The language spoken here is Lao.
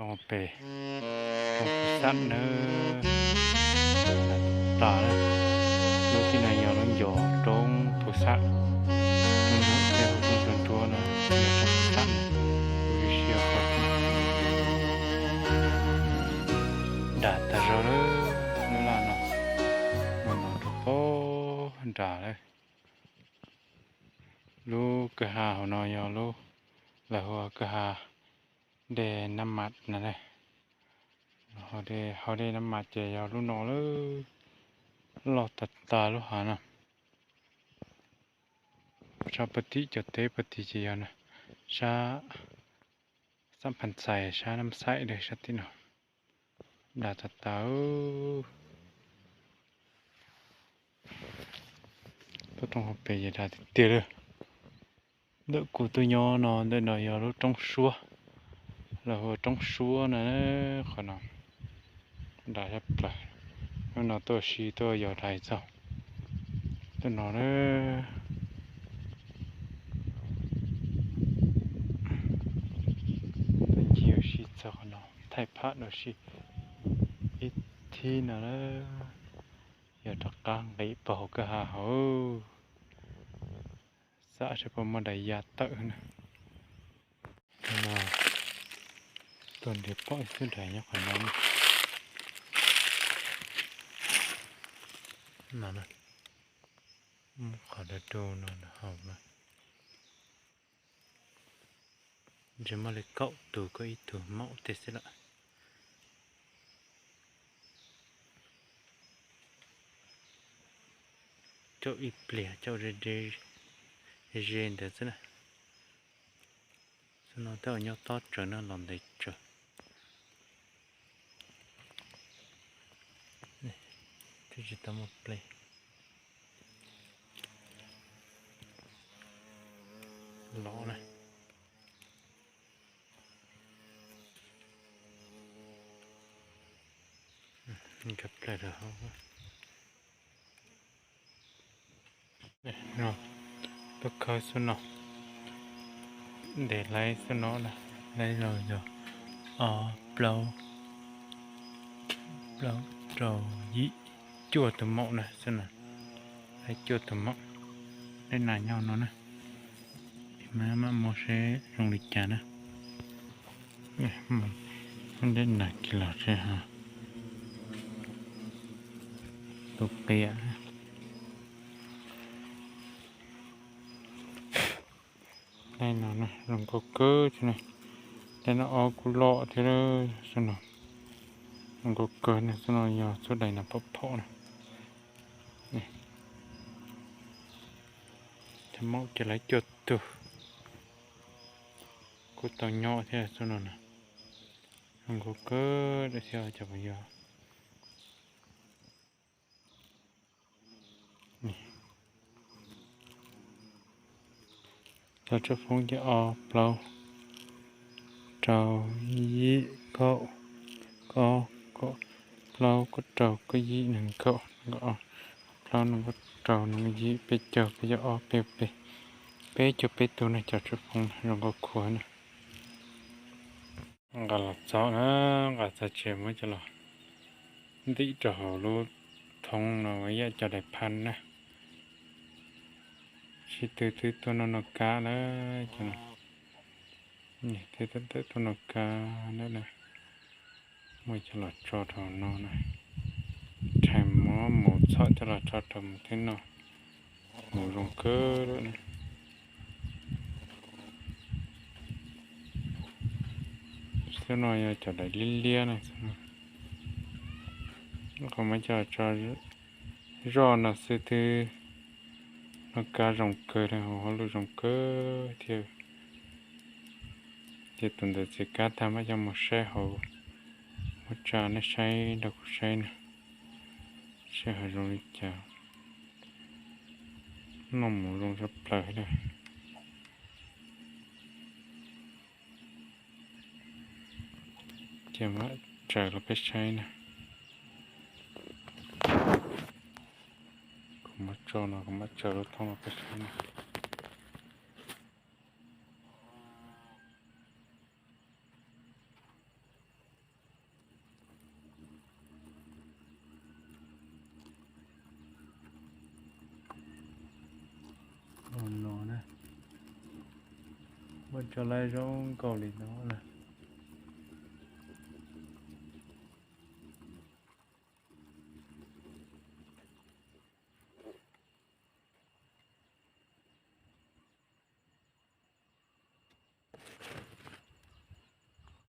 ອອກໄປ ຕົງພູສານເນີ ຕາເດີ ລົດທີ່ນາຍອນລົງຢໍຕົງພູສານ ຕົງເດີແຕ່ບໍ່ຕົງສ່ວນຕົວນະ ຕົງພູສານ ວິວເຊຍ ດາດຕາເຈົ້າເດີ ເວລາເນາະ ມັນເນາະ ໂອ້ ດາເດີ ລູກກະຫາຫົວນອຍອ ລູກ ລະຫົວກະຫາ ແດ່ນ້ຳມັດນັ້ນແຫຼະ ເຮົາໄດ້ ເຮົາໄດ້ນ້ຳມັດເຈຍາວລຸເນາະເລີຍ ຫຼໍ່ຕັດຕາລຸຫານຳ ຊາປະຕິຈະເຕປະຕິຈະຍານະ ຊາສຳພັນໄຊ ຊານ້ຳໃສເດີ ຊາຕິເນາະ ດາຕາຕາເອີ ໂຕຕ້ອງເອົາໄປຢາດາຕິເຕເດີ. ເດີກູໂຕຍໍນໍ ເດີນໍ ຢໍລຸຕົງຊົ່ວ ລະຫົວຕົງຊົ່ວນະ ເອີ ຂໍນອນ ດາແທບປາ ແລ້ວນໍ ໂຕຊີ ໂຕຢໍໄດເຈົ້າ ໂຕນໍເດີ ໂຕຈີໂອຊີເຈົ້າ ຂໍນອນ ໄທພາໂນຊີ ອີກທີນະ ເອີ ຢໍຕະກາງໄດ້ປະຫົກກະຫາເຮົາ ສະເສປະມາໄດຍາເຕີນະ ມາຕົນເດປອຍສຸດໄດຍອກຂະນອນ ນັ້ນນະ ຂອດະໂດນະ ເຮົານະ ຈະມາເລີຍເກົາະຕູກະອີ່ຕູເມົາເຕເສລະ ເຈົ້າອີເປຍ ເຈົ້າເຣເດ ເຣເດເຊນະ ສະນອນແຕ່ຍອດຕອດເຈີນະ ລອນເດເຈີ ນີ້ ດິຈິຕອລເພລ ຫຼໍ່ນະ ມັນກະແປລະ ເນາະ ປາຄາຍສຸນເນາະ ເດໄລສຸນເນາະນະ ໄລເນາະ ອາ ເປົ່າ ເປົ່າ ເຕົາ ຢີ ຈົວໂຕເມົານະ ສຸນນະ ໄລຈົວໂຕເມົາ ໄລນາຍອນເນາະນະ ມາ ມາ ໂມເຊ ລົງລິຈານະ. ມັນໄດ້ໜັກກິໂລເຊຮະ ໂຕເປຍ ແນ່ນອນນະ ລົງໂກເກີນະ ແຕ່ນະ ອອກກູຫຼໍ່ເທື່ອເລີຍ ສະໜອນ ລົງໂກເກີນະ ສະໜອນ ຍອດສຸດໄດນະ ເພາະເພາະນະ ນີ້ ທະເມົາຈະໄລຈົດຕຸ ກູຕອງຍໍເທື່ອ ສະໜອນນະ ລົງໂກເກີນ ເທື່ອຈະບໍ່ຍອດ ນີ້ ເຈົ້າເຈົ້າຟົງຈະອອກເປົ່າ ເຕົາ ຢີ ເກົາ ກອ ເກົາ ເປົ່າ ກະເຕົາ ກະຢີ ໜຶ່ງ ເກົາ ໜຶ່ງ ກະອອກ ເປົ່າ ໜຶ່ງ ກະເຕົາ ໜຶ່ງ ກະຢີ ເປ ເຈົ້າ ເປ ຈະອອກ ເປ ເປ ເປ ເຈົ້າ ເປ ໂຕນະ ເຈົ້າເຈົ້າຟົງ ລົງກະຂົວນະ. ກະລະເຈາະນະ ກະຈະເຈມວ່າຈະລະ ດິຈະເຮົາລູທົງນະ ວະຍະຈະໄດ້ພັນນະ ຊິຕື້ຕື້ໂຕນະ ນະກະນະ ຈະນະ ນີ້ ຕື້ຕື້ໂຕນະກະນະ ນະ ມວຍຈະລະຈອດເຮົານອນນະ ໄທມໍ ໝູເຊາະຈະລະຈອດເຮົາມື້ເນາະ. ໝູລົງເກີເລີຍນະ ສະໜ້ອຍຈະໄດ້ເລຍນະ ເຂົາມາຈະຈອດຈອດນະ ຊື່ຖືນະກາລົງເກີເລີຍ ເຮົາລຸລົງເກີທຽວ ເຈັດຕົນເດີເສກາທຳມາຈະໝູແຊເຮົາ ມາຈານະໄຊດອກໄຊນະ ເຊເຮົາລົງຈາ ນ້ອງໝູລົງຈະເປີເລີຍ ຈະມາຈາລະໄປໃຊ້ນະ ກະມາຈອນະ ກະມາຈາລະທ້ອງລະໄປໃຊ້ນະ. ໂ ນຈະໄລ່ຊ່ອງເກົາຫຼີເນາະ.